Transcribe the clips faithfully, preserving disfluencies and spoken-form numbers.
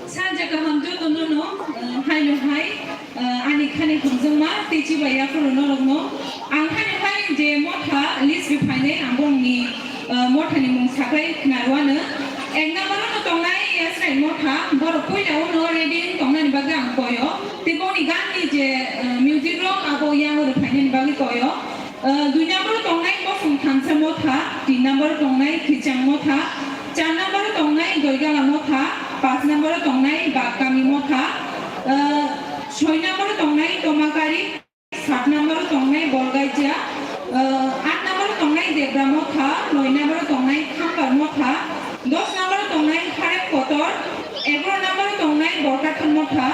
Sanja kaham joto nono, eh, haino hai, eh, ani khani hamjakma tei chibai yaphuru norokno. Ang haino hai je motha list rwphainai, ang bongni, eh, mothani mung saklai khna rwano. Ek number no tongnai Yasrai motha, borok puila uno ready wng tongnani bagwi ang koyo. Tei boni ganni je, eh, music rok abo yango rwphainani bagwi koyo. Ah, dui number o tongnai Bosong Thansa Motha, tin number o tongnai Khichang Motha, char number o tongnai Doigala Motha, panch number o tongnai Bagkami Motha, ah, soi number o tongnai Tomakari, sat number o tongnai Bolgaija, ah, at number o tongnai Debra Motha, noi number o tongnai Khambar Motha, dos number o tongnai Harem Kotor, egaro number o tongnai Borkathan Motha,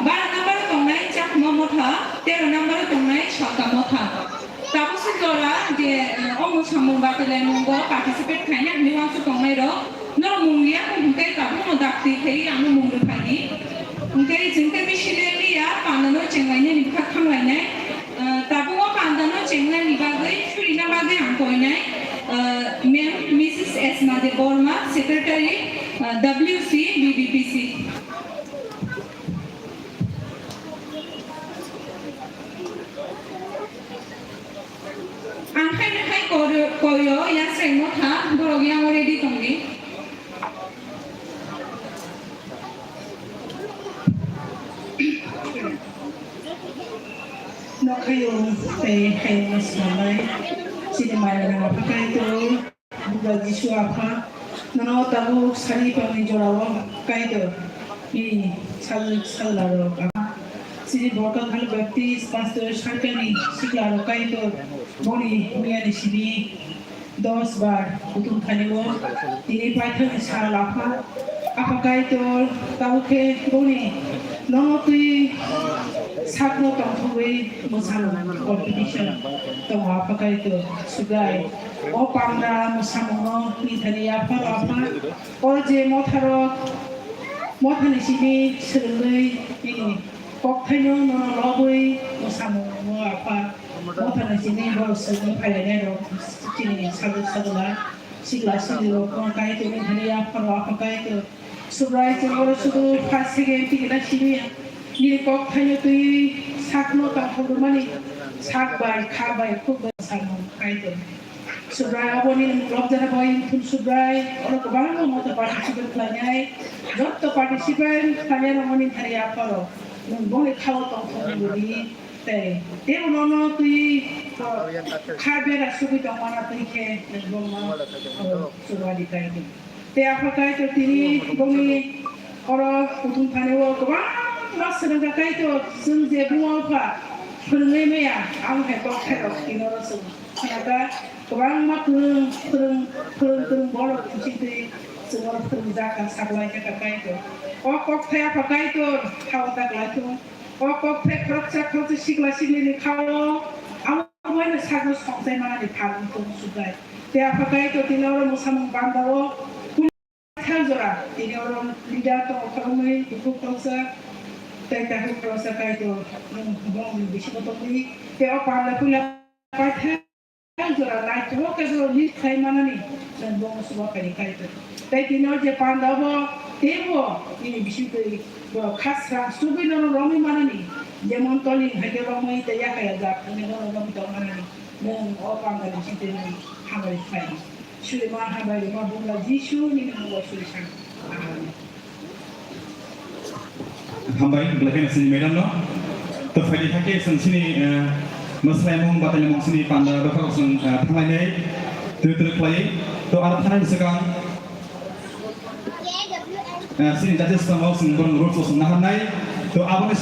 baro number o tongnai Chakma Motha, tero number o tongnai Salka Motha. Tabuk se jora je, eh, omo samung batailaimung bo participate khaina hinwi uansuk tongnai rok. Norok mung liya khe hwnkhe tabukno dakti khai ano mung rwphaidi. Hwnkhe chwng tei bisi le liya, panano chenglainani bwkha W C B B P C. Ang khai khai koyo yasreng motha borok yang ready tongdi. Nokhayo tei hayungno swnamnai chini maya nang apha Kaitor, Bubagra Jisu Apha, nono tabuk sari tongni jorao Kaitor, nini sal-, sajla rok Apha, chini Borkang Hall Baptist Pastor Circle ni sikla rok Kaitor, boni miyani simi dos bar kutung thani o tini paithakni sal Apha, Apha Kaitor, tabuk khe boni nono twi sakno tongthogwi mwsamung competition tongo Apha Kaitor, Subrai. O panda mwsamungno nini thani yapharo Apha, o je motharok, mothani simi swrwngwi nini kokthaino nono lobwi mwsamungo Apha. Mothani simi borok swrwngwi phailainai rok chini sajwk sajla sikla sikli rokno Kaitor nini thani yapharo Apha Kaitor. Subrai chwng oro sudu first second ticket a simi ya. Nini kokthaino twi sakno tongthok rwmani sak bai kha bai khuk bai samung Kaitor. Subrai abo nini lobjana bai thum Subrai oro kwbangma moto participate khlainai. Jotto participate khlainai rokno nini thani yapharo. Nwng boni khao tongthok rwdi. Tei tebo nono twi, o, kha bera sugwi tongmana twi khe nwng bongno, o, chubaidi Kaitor. Tei Apha Kaitor tini bongni oro kuthum thani o kwbangma swrwngkha Kaitor, chwng je buma bupha phwrwngwi maya, ang hai kok khairok tini oro chwng khnakha. Kwbangma kwrwng, kwrwng, kwrwng, kwrwng borok bisingtwi chwng oro phwrwngjak kha, saklaijak kha Kaitor. O kokthai Apha Kaitor, thaoh ta khlai thung. O kokthai khoroksa khoroksa sikla siklini khao, amo boino sakno songchai manani phan wng tong Subrai. Tei Apha Kaitor tini oro mwsamung bandao, kung thang jora tini oro leader tongo khoroknwi, bukhuk khoroksa, tei takhuk khoroksa Kaitor, nwng bongni bisingo tongdi. Tei o panda puila paithak jora naithok khe borok list khai manani, chwng bongni chuba phaidi Kaitor. Tei tini o je panda bo teibo nini bisingtwi borok kha srang sugwi nono romwi manani, jemon toling hai khe romwi tei yakha ya jak wngwi nono romwi tong manani, nwng o panda ni bisingtwi nwng hamari khlai di. Suriman hambai rwma Bubagra Jisu nini mungo suri san. Amen. Hambai, belai kheno chini madam no. To phaidi hakhe chwng chini, eh, mwsalaimung, batailaimung chini panda dopha rok chwng, eh, thanglainai, twi twi khlai. To aro thanani swkang, eh, chini judges tongmo chwng borok rules o chwng naharnai. To aboni